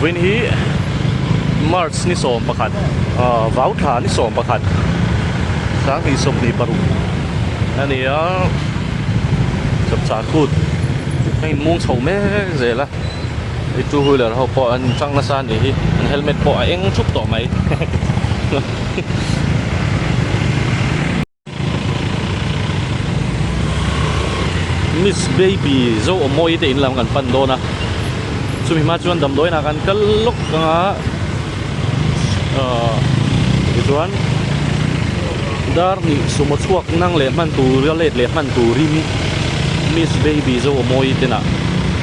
Vawiin hi March ni 11 vau thla ni 11 2026 a ni a chapchar kut a inmung chho mek zel a hei two wheeler ho pawh an inchang nasa a nih hi an helmet pawh a eng thup tawh mai. Miss Baby zo awm mawi te in lam kan pan dawn a chumi hma chuan damdawiin ah kan kal lawk ang a ahh tichuan dar hnih sumo chhuak nang leh hman tur a let leh hman turin Miss Baby zo awm mawi te nah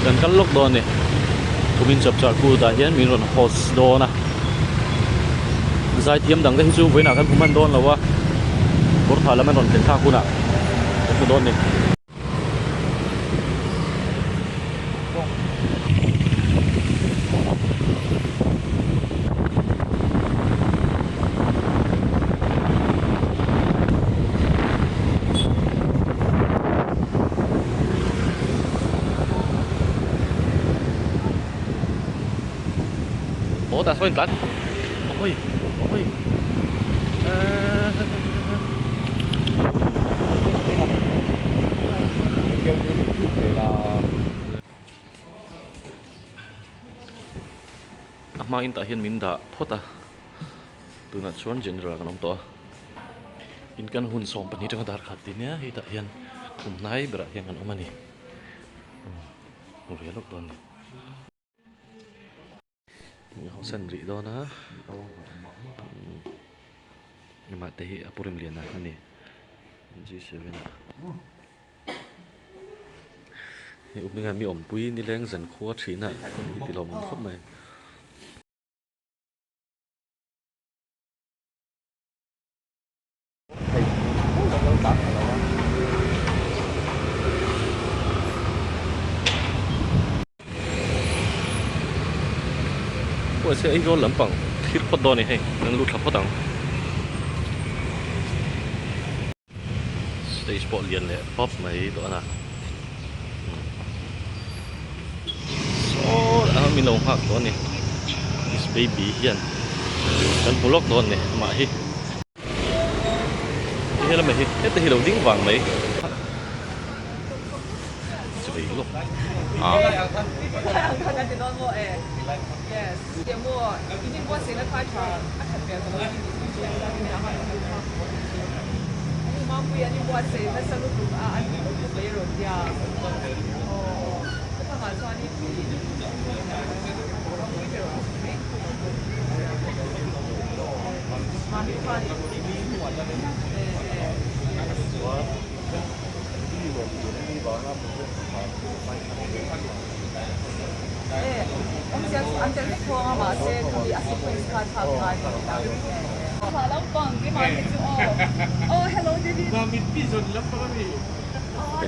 kan kal lawk dawn a ni kumin chapchar kut ah hian min rawn host dawn a. Zaithiam dang te hi chu vawiinah kan hmu hman dawn lo a, kawrthah lam an rawn thlen thlak hunah kan hmu dawn a ni. Aw tah sawn tlan awi awi a hma in tah hian min dah phawt a tunah chuan general kan awm tawh a in kan hun 12 atanga dar khat tih nia hei tah hian khum hnai berah hian kan awm a ni hmu ve lawk dawn a ni. Hawsan rih dawn a amah te hi a pu rem lian a ani G7 ah hei up hming ah mi awmpui nileng zan khua thin a hi ti lawm awm khawp mai. Pawh se Aizawl lampang thlir phawt dawn a ni hei kan lut thla phawt ang stage pawh lian leh pawp mai dawn a saw a min lo nghak tawh a ni miss baby hian kan hmu lawk dawn a ni amah hi. He lamah hi heta hi lo ding vang mai chi vei lawk a.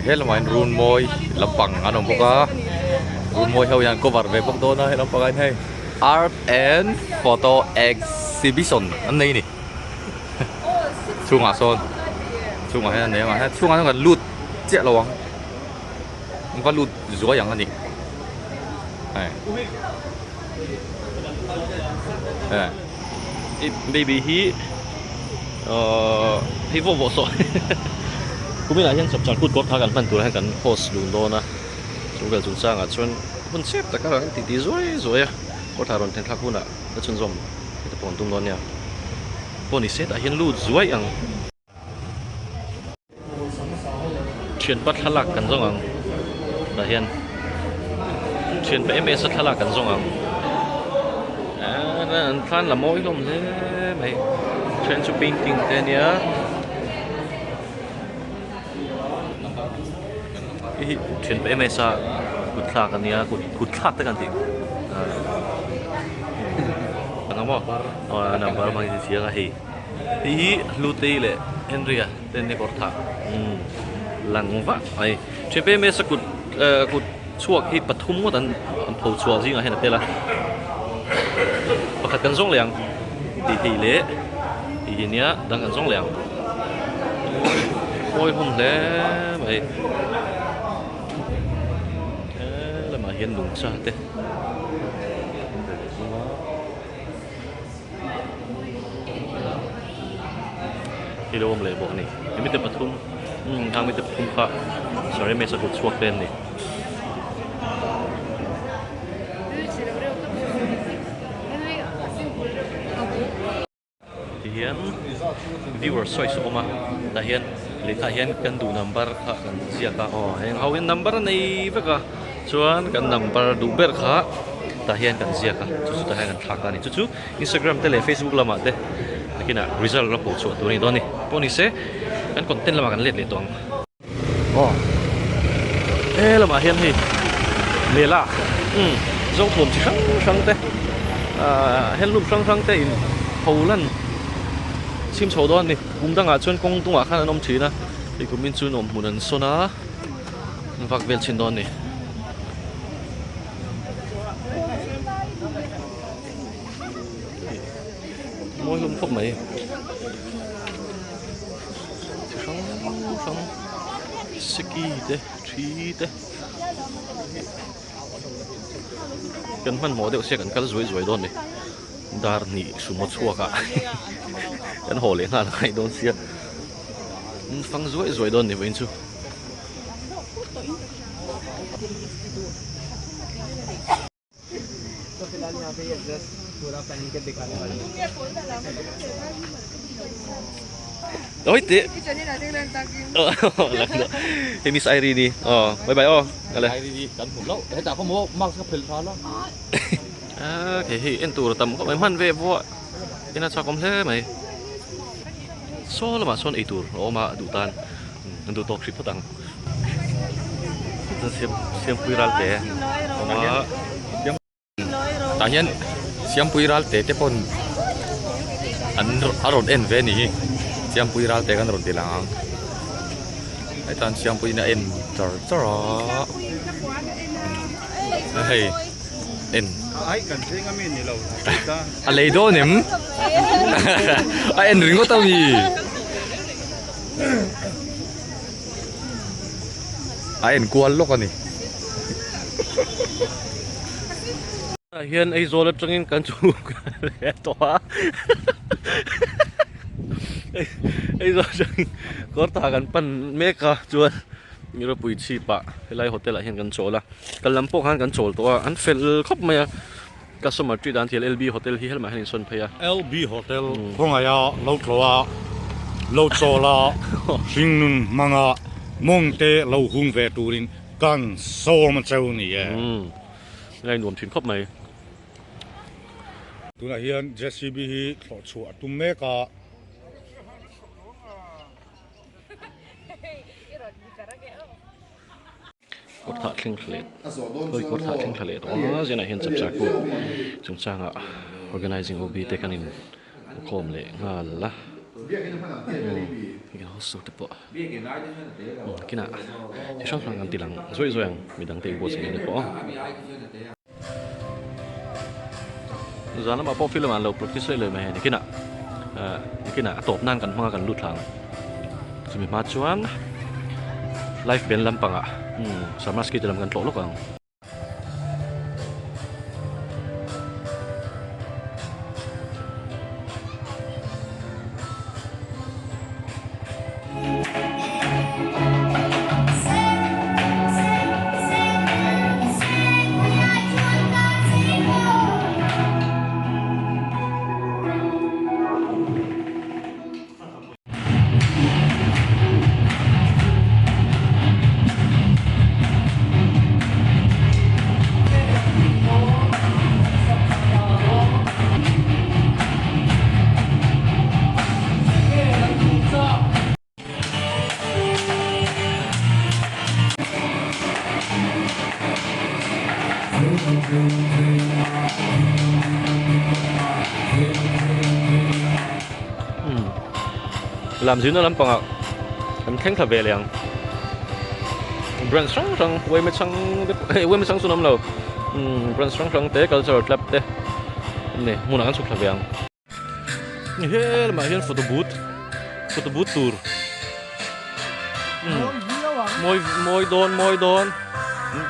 He lamah hian run mawi lampang an awm bawk a run mawi ho hian cover ve bawk dawn a he lampangah hian hei art and photo exhibition an nei a ni chhungah sawn chhungah hian an nei ang a chhungah hian kan lut chiah lo ang an va lut zuai ang a ni hei hei baby hi ahh hei vawk vawk saw kuminah hian chapchar kut kawr kha kan hman tur hian kan host dun dawn a. Chu vel chungchangah chuan hun chep taka an titi zuai zuai a, kawrthla rawn thlen thlak hunah ka chhunzawm heta pawh an tum dawn nia. Pawh ni se tah hian lut zuai ang. Thianpa thlalak kan zawng ang tah hian thianpa MS a thlalak kan zawng ang an thlan la mawi hlawm hle mai then chu painting te ania. Hei hi thian pa em em sa kut thlak a nia kut kut thlak te kan tih ang maw aw a number hmang in chiang a hei hei hi Hlutei leh Henry a te an ni kawr thah umm lang vah mai thian pa em em sa kut eh kut chhuak hi pathum ngawt an an pho chhuah zingah hian a tel a pakhat kan zawng leh ang tih hei leh hei hi nia dang kan zawng leh ang. Mawi hlawm hle mai he lamah hian lungcha te. awm a. Hi lo awm leh bawk a ni. Hemi te pathum umm hang mite pathum kha saree mesa kut chhuak te an ni. Tihian viewer choice a awm a tah hian lehkhaah hian kan duh number kha kan ziak a aw heng ho hian number a nei vek a chuan kan number duh ber kha tah hian kan ziak a chu chu tah hian kan thlak a ni chu chu Instagram te leh Facebook lamah te nakinah result la pawh chhuah tur a ni dawn a ni pawh ni se kan content lamah kan let leh tawh ang. Aw he lamah hian hei mela umm zawngthuam chi hrang hrang te ahh handloom hrang hrang te in pho lan chim chho dawn a ni kum dangah chuan kawng dungah khan an awm thin a hei kumin chu nuam hmun an sawn a an vak vel chhin dawn a ni. Mawi hlawm khawp mai. Chi hrang hrang seki te thi te kan hmanhmawh deuh sia kan kal zuai zuai dawn a ni dar hnih sumo chhuak ah kan haw leh nghal angai dawn sia an fang zuai zuai dawn a ni vawiin chu. Oi te. Hey Miss Irene. Oh, bye bye oh. Ale. Irene kan hmu lo. Heta khaw mo mask ka phel tha la. Ah, ke hei en tur tam khawp mai hman ve pawh ina chak awm hle mai. Saw lamah sawn ei tur a awm a duh tan an duh tawk hrih phawt ang. Siampui ral te awm a. Tah hian Siampui ral te te pawn an a rawn en ve a ni hi Siampui ral te khan a rawn ti lang ang hetan Siampui in a en char char a hei en a lei dawn em a en ringawt a mi. A en kual lawk a ni. Tah hian Aizawl atangin kan chhuk leh tawh a Aizawl atangin kawrtah kan pan mek a chuan Ropui chhip ah helai hotel ah hian kan chawl a kal lam pawh khan kan chawl tawh a an fel khawp mai a customer treat an thial LB hotel hi helmah hian insawn phei a. LB hotel khawngaih a lo tlawh a, lo chawl a, hringnun hmanga mawngte lo hung ve turin kan sawm a cheu ni e. Umm ngai nuam thin khawp mai. Tunah hian JCB hi thlawh chhuah a tum mek a. Kawr thah thleng thla leh hawi kawr thah thleng thla leh tawh a zinah hian chapchar kut chungchangah organizing OB te kan in khawm leh nghal a umm hostel te pawh kinah chi hrang hrang an ti lang zawih zawih ang midang te inbuatsaih na te pawh zan lamah pawh film ah an lo practice leh leh mai a ni kinah ah kinah a tawp nan kan hmang a kan lut thlang chumi hma chuan live band lampangah umm Sarmaski te lam kan tlawh lawk ang. Lam zirna lampangah kan thleng thla ve leh ang branch hrang hrang uaime chhang te pawh hei uaime chhang chu an awm lo branch hrang hrang te cultural club te an ni hmunah kan chhuk thla ve ang. He lamah hian photo booth photo booth tur mawi mawi dawn mawi dawn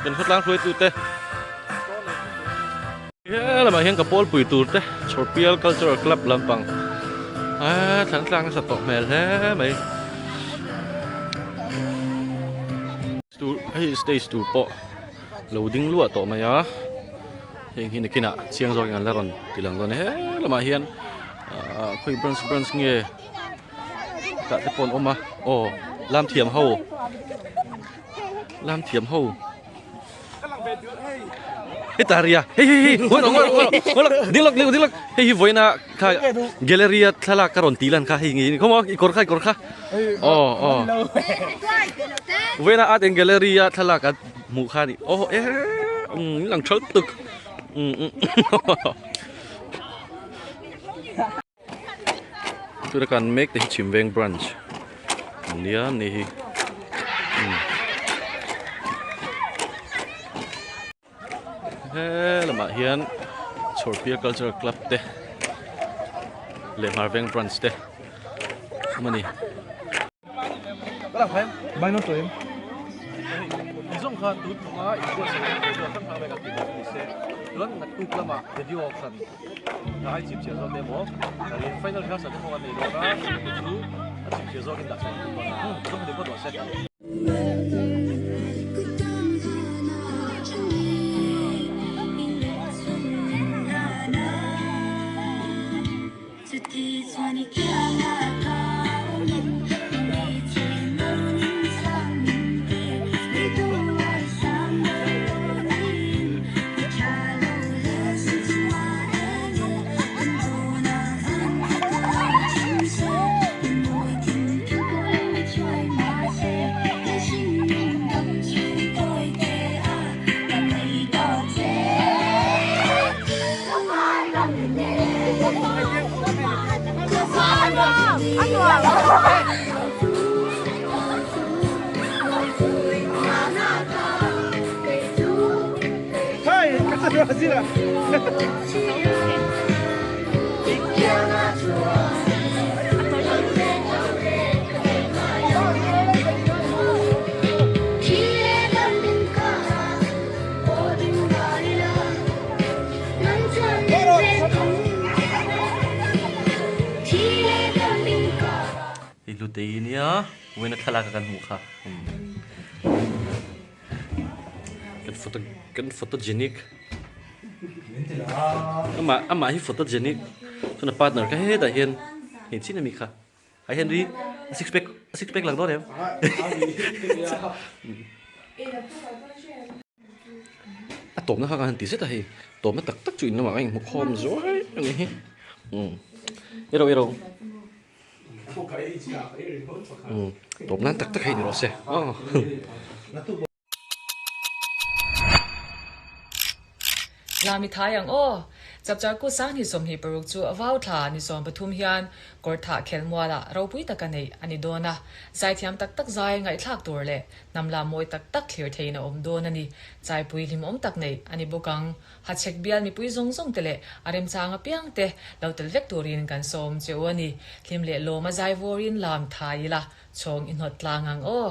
kan khawtlang hruaitu te. He lamah hian ka pawlpui tur te Chhawrpial Cultural Club lampang eh thlan tlang nasa tawh hmel hle mai. Tur hei stage tur pawh lo ding luah tawh mai a heng hi nakinah chiang zawkin an la rawn ti lang dawn a he lamah hian ah khawi branch branch nge tah te pawh an awm a aw lam thiam ho lam thiam ho. Heta ria hei hei hei ngawi rawh ngawi rawh ngawi rawh ding lawk ding lawk hei hi vawiina kha gallery a thlalak ka rawn tih lan kha hei ngei ni khawmaw i kawr kha i kawr kha aw aw vawiina art and gallery a thlalak a hmuh kha a ni aw e umm in lang tha lutuk umm umm Tuna kan mek te hi Chhimveng branch ania ni hi umm he lamah hian Chhawrpial cultural club te leh Hmarveng branch te awm a ni. Hei hlutei nia vawiina thlalak a kan hmuh kha kan photo kan photogenic amah amah hi photogenic chuan a partner kha hetah hian hei chin ami kha Hi Henry, a six pack a six pack lang dawn em? A tawpna kha ka han ti zet a hei, tawpna tak tak chu in lamah ka inhmu khawm zuai a ni hi. Umm i ro i ro. Umm tawpna tak tak hei ni rawh se. Lami thai ang aw! Chapchar kut sanghnih 26 chu vau thla ni 13 hian Kawrthah khelmualah ropui taka neih a ni dawn a, zaithiam tak tak zai ngaihthlak tur leh hnam lam mawi tak tak thlir theiin a awm dawn a ni. Chaipui hlimawm tak neih a ni bawk ang. Hachhek bial mipui zawng zawng te leh a remchang apiang te lo tel vek turin kan sawm che u a ni. Hlim leh lawm a zai vawrin lam thai ila chhawng i hnawt tlang ang aw!